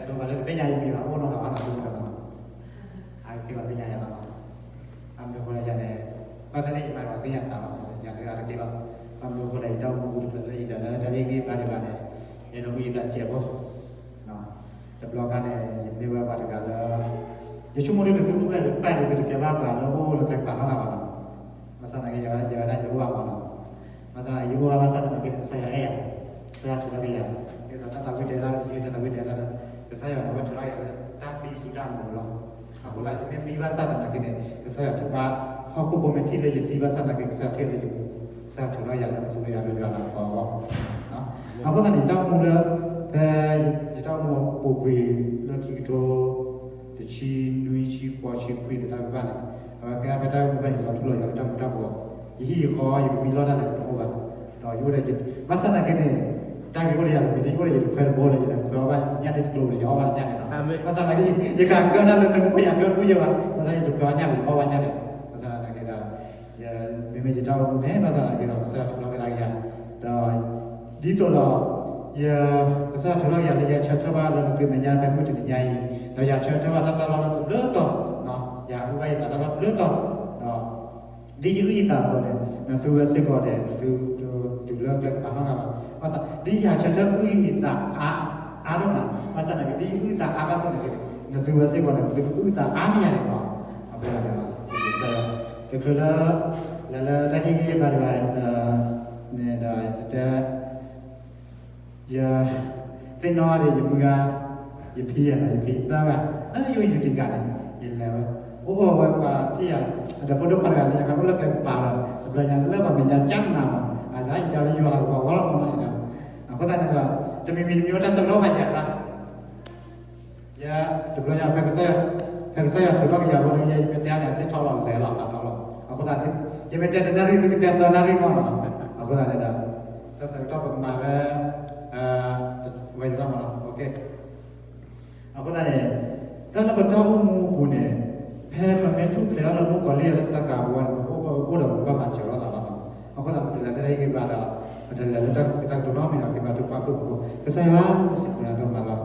ဆိပှၤလၢတသ့ၣ်ညါယမံၤဘၣ် အိၣ်နီတဂၤဘၣ်နီၤ ဆိကတၢၢ်နီၤ, အက့ၤလီၤသ့ၣ်ညါယၤလီၤနီၤ, ဘၣ်မနုၤအဃိလဲၣ်ယၤန့ၣ်, ဘၣ်သ့ၣ်သ့ၣ်ယမၤဒီးသ့ၣ်ညါစးလီၤ ယၤလၢအတက့ၢ်ဘၣ်, ဘၣ်မနုၤအဃိလဲၣ် ယတၢ်အိၣ်မူပူၤတဖျၢၣ်လၢယလဲၤလၢတၢ်ဟ့ၣ်ဂံၢ်ဘါဒံးဘၣ်န့ၣ်, ယအဲၣ်ဒိးအုၣ်ယသးတစဲးဖိ တဘျီခါန့ၣ် ယမ့ၢ်ဝဲပှၤတဂၤလၢ ယဆိကမိၣ်ဒ်န့ၣ် သုအိၣ်ဖဲဒီးပၢ်ဒီး သုတကဲဘၣ်ပှၤလၢအိၣ်လၢကျဲကပၤနီတဂၤဘၣ်နီၤ, ဘၣ်ဆၣ်သနာ်က့ ယဝဲဒၣ်ယအိၣ်ဘၣ်မးနီၤ, ဘၣ်ဆၣ်ယအိၣ်ဘၣ်ဘၣ်ဆၣ်သနာ်က့န့ၣ် ကစၢ်ယွၤအဲၣ်ယၤ, ကစၢ်ယွၤထုးထီၣ်က့ၤယၤ, ဒ်သိးတၢ်သးဝံၣ်တဲဒၣ် ယတၢ်သးဝံၣ်တဲဒၣ်လၢ ကစၢ်ယွၤန့ၣ် အဝဲထုးထီၣ်ယၤလၢတၢ်သံဆူတၢ်မူလီၤ, အဃိသတး ယမ့ၢ်သံဘၣ်ဆၣ်သနာ်က့န့ၣ် ကစၢ်ယွၤထုးဘၣ် ဟီၣ်ခိၣ်ဖိမ့ၢ်ထံၣ်လၢယသံဘၣ်ဆၣ်သနာ်က့ ကစၢ်ယွၤထုးလၢယပူၤ, ကစၢ်ယွၤထုးထီၣ်ယၤလၢကသူကယၤလၢယွၤလီၤအီၤအဂီၢ် အဃိသတးန့ၣ် ယတၢ်အိၣ်မူလၢ ဖဲယတၢ်အိၣ်မူပူၤကွံာ်လၢခံကထိ တဆံနွံ ဆံဃိး ဆံခွံသတးတဖၣ်န့ၣ် အဝဲကဲဖဲတၢ်အိၣ်မူဖဲန့ၣ် ယလီၤထူလီၤယိာ်လၢတၢ်မူၤတၢ်ဘှီး, ယဟံၣ်ယဃီ ယကမံလီၢ်တၢ်လဲၤတအိၣ်ဘၣ်, ဒီးယအိၣ်ဒီး ဘၣ်ဆၣ်သနာ်က့န့ၣ် တၢ်ဂ့ၤအိၣ်ဒီးယၤတမံၤ ယအိၣ်ဒီးယတခွဲတဘိလၢ ယလဲၤတခွဲဘၣ်ညၣ်တ့ၢ်တကျိၤဒီး ယအီၣ်ဘၣ်ညၣ်န့ၣ်လီၤ. ဘၣ်ဆၣ်သနာ်က့ ယကးကၢနၢ်လၢနမူခိၣ်ယၤကၢတဘျုးယဲၢ်ဘၣ်, ဘၣ်ဆၣ်ယတခွဲဘၣ်ညၣ်န့ၣ် ယအီၣ်ဘၣ်ညၣ်န့ၣ်, ဘၣ်ဆၣ်သနာ်က့ဒီး မ့မ့ၢ်ယတၢ်အိၣ်မူန့ၣ် ဘၣ်ဆၣ်သနာ်က့ဒီး ကစၢ်ယွၤထုးထီၣ်ကဒါက့ၤယၤ, ဒီး ဒ်သိးဒီး ယ ကစၢ်ယွၤထုးထီၣ်က့ၤယၤလၢယဆၢထၢၣ်ဘၣ်လၢနသုမဲာ်ညါဖဲမုၢ်တနံၤညါအံၤ, ဒီးယဆၢထၢၣ်ဘၣ်တၢ်တၢ်လီၢ်တဘျုးတီၤ, ယအုၣ်ဘၣ်ယသးတၢ်လီၢ်တဘျုးတီၤ, ဒီး ဒ်ယအုၣ်ယသးအသိးန့ၣ် နသုဝဲစ့ၢ်ကီးန့ၣ် နသုတတုၤလၢကျဲကပၤနီတဂၤဘၣ်, ဘၣ်ဆၣ် ဒ်ယဆၢထၢၣ်အုၣ်ယသးအါ အါဒိၣ်မး, ဘၣ်ဆၣ်သနာ်က့ ဒ်ယအုၣ်ယသးအါဘၣ်ဆၣ်သနာ်က့န့ၣ် နသုဝဲစ့ၢ်ကီးန့ၣ် နသုကအုၣ်သးအါမးယၤန့ၣ်လီၤ. အဃိသတးန့ၣ်လီၤ စံးဘျုးကစၢ်ယွၤ, တချုးလၢ လဲၤလၢတၢ်ဟ့ၣ်ဂံၢ်ဟ့ၣ်ဘါဒံးဘၣ် န့ၣ်ဒီး ယတဲ ယ သ့ၣ်နီၣ်ဒံးယမုၢ်ဂၤ ယဖံယနီၤ ယဖံသၢဂၤ လၢယအိၣ်ယူၤတံၢ်ကၤန့ၣ် ယလဲၤဝဲ အိၣ်အိၣ်ဝဲပှၤထံၣ်ယၤ ဒီးဖိဒိၣ်ခွါတဂၤလၢယကအိၣ်လၢကျဲကပၤဒီး တဘျီညါလၢပှၤမဲာ်ညါကၢ်နးမး အဒၣ်ယဒၣ်လၢယွၤလီၤကပီၤအဂီၢ်လီၤမးနီၤ အဃိသတးန့ၣ်ဒီး တမံၤမံၤတမံၤအိၣ်တၢ်ဆၢကတီၢ်ဘၣ်ယၤ ယ တဘျီညါ ဖဲကစၢ်ယွၤထုးထီၣ်က့ၤယၤဘီဒုး ယမ့ၢ်တဲန့ၣ် အစ့ၣ်ထီၣ်လီၤလဲၤလီၤအသးလီၤ. အဃိသတး ယမ့ၢ်တဲတနၣ်ရံၣ် သုကတဲသၢနၣ်ရံၣ်မးနီၤ. အဃိသတးန့ၣ်ဒီး တၢ်ဆၢကတီၢ်ပကမၤဝဲ ဝဲဒၣ်မးနီၤ. အဃိသတးန့ၣ် တၢ်လၢပတၢ်အိၣ်မူအပူၤန့ၣ် ဖဲပမ့ၢ်ထူၣ်ဖျဲးထီၣ်လၢမုၣ်ကီၤလံၢ်အတၢ်ဆါကၤအပူၤန့ၣ် ပအိၣ်ပအိၣ်ဒီးပကဘၣ်မၤစၢၤလိာ်သးလီၤနီၤ. အဃိသတး ပတလဲၤလၢတၢ်ဟ့ၣ်ဂံၢ်ဘါဒီး ပတလဲၤလၢတၢ်ကစံးတၢ်ကတိၤနီတမံၤဒီး က့ၤဘါထုကဖၣ်ဖုၣ်ကိာ်ဖိ ကစၢ်ယွၤစံးဘျုးနၤဒိၣ်မးလီၤ.